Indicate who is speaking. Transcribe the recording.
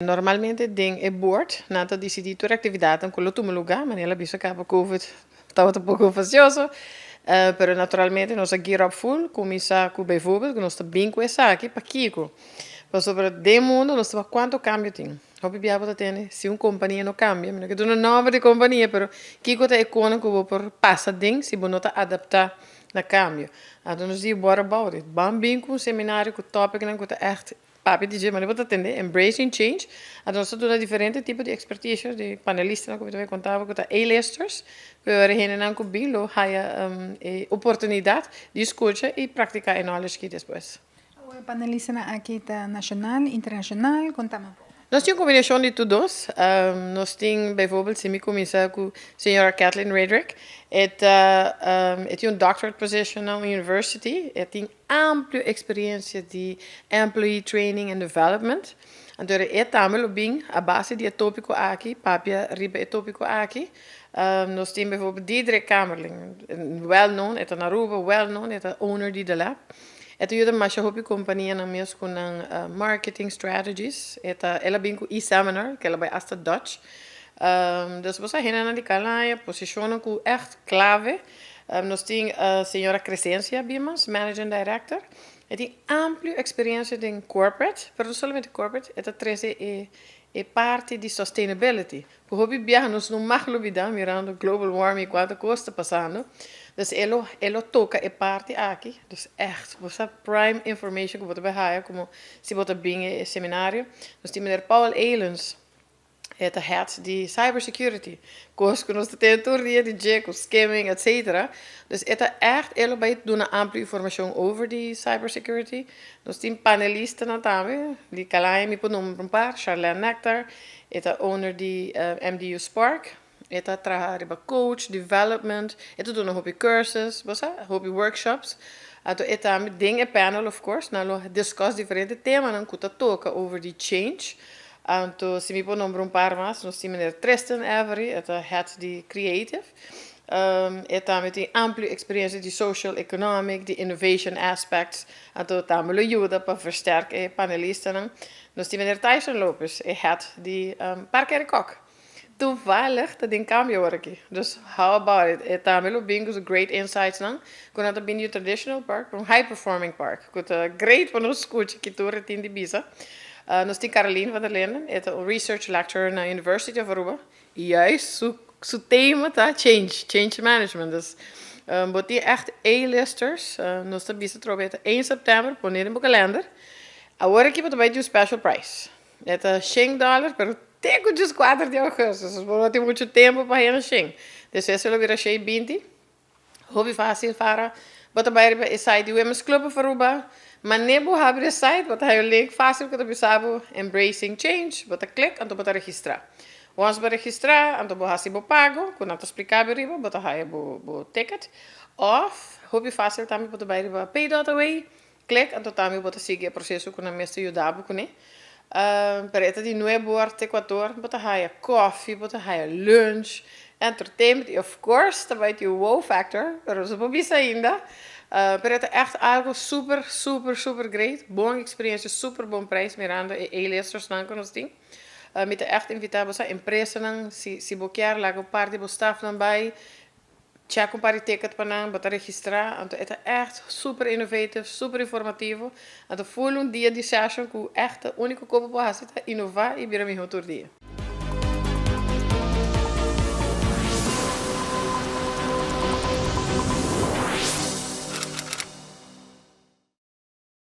Speaker 1: Normalmente den e board nan ta dicidi tur actividadnan cu lo tuma lugar, manera el a bisa caba Covid tabata poco fastioso, pero naturalmente nos a gear up full, cuminsa cu bijvoorbeeld cu nos ta bin cu esaki, pakico? Pasobra den mundo nos ta wak cuanto cambio tin. Hopi bia bo ta tende si un compania no cambia, mi no ke duna nomber di compania, pero kico ta e conan cu bo por pasa den si bo no ta adapta na cambio? Anto nos di what about it? Ban bin cu un seminario cu topicnan cu ta echt papia di dje, manera bo ta tende, embracing change. Anto nos ta duna diferente tipo di experticio di panelistanan cu mi ta bay conta bo cu ta A-listers, cu e ora hendenan cu bin lo haya e oportunidad di scucha y practica e knowledge aki despues.
Speaker 2: E panelistanan aki ta nacional, internacional? Conta mi un poco.
Speaker 1: Nos tin un combinacion di tur dos. Nos tin bijvoorbeeld, si mi cuminsa cu señora Kathleen Redrick, e ta e tin un doctorate position na un university, e tin amplio experiencia di employee training and development. Anto e tambe lo bin a base di e topico aki, papia riba e topico aki. Nos tin bijvoorbeeld Diederik Kamerling, well known, e ta na Aruba, well known, e ta owner di The Lab. E ta yuda masha hopi companianan mes cu nan marketing strategies. E ta, el a bin cu e-seminar, cu el a bay hasta Dutch. Dus bo sa hendenan di Calaya, posicionnan cu echt clave. Nos tin señora Crescencia Biemans, managing director. E tin amplio experiencia den corporate, pero no solamente corporate, e ta trece e parti di sustainability. Cu hopi biaha nos no mag lubida mirando global warming y cuanto cos ta pasando. Dus e lo toca e parti aki. Dus echt, bo sa prime information cu bo ta bay haya como si bo ta bin e seminario. Nos tin meneer Paul Elens, e ta head di cybersecurity. Cos cu nos ta tene tur dia di dje, cu skimming, etc. Dus e ta echt, e lo bay duna amplio informacion over di cybersecurity. Nos tin panelistanan tambe, di Calaya mi por nombra un par, Charlene Nectar, e ta owner di MDU Spark, e ta traha riba coach, development, e ta duna hopi cursus, bo sa, hopi workshops. Anto e tambe den e panel, of course, nan lo discuss diferente temanan cu ta toca over di change. Anto si mi por nombra un par mas, nos tin meneer Tristan Avery, e ta head di creative. E tambe tin amplio experiencia di social, economic, di innovation aspects. Anto tambe lo yuda pa versterk e panelistanan. Nos tin meneer Tyson Lopez, e head di Parke Arikok. Toevallig ta den cambio awor aki. Dus how about it? E tambe lo bin cu great insights nan. Cu nan ta bin di traditional park, un high performing park. Cu ta great pa nos scucha ki tur e tin di bisa. Nos tin Caroline van der Linden, e ta un research lecturer na University of Aruba. Y juist su tema ta change, change management. Dus bo tin echt A-listers. Nos ta bisa trobe ta 1 september, pone den bo kalender. Awor aki bo ta bay tin un special price. E ta $100, pero te cu 4 di augustus. Dus bo no tin mucho tempo pa haya 100. Dus esey lo bira 120. Hopi facil fara. Bo ta bay riba e site di Women's Club of Aruba. Mane bo habri e site, bo ta haya un link facil cu ta bisa bo Embracing Change. Bo ta click, anto bo ta registra. Once bo registra, anto bo haci bo pago, cu nan ta splica bo riba, bo ta haya bo ticket. Of, hopi facil tambe bo ta bay riba pay.away, click, anto tambe bo ta sigui e proceso cu nan mes ta yuda bo cune. Pero e ta di 9 or te 4 or, bo ta haya coffee, bo ta haya lunch, entertainment y of course ta bay tin wow factor, pero no por bisa ainda. Pero e ta echt algo super, super, super great. Bon experiencia, super bon prijs, mirando e A-listers nan cu nos tin. Mi ta echt invita bo empresanan, si bo kier laga parti bo staff nan bay, check un par di ticket pa nan, bo ta registra. Anto e ta echt super innovative, super informativo. Anto full un dia di session cu echt unico cu bo por haci ta innova y bira miho tur dia.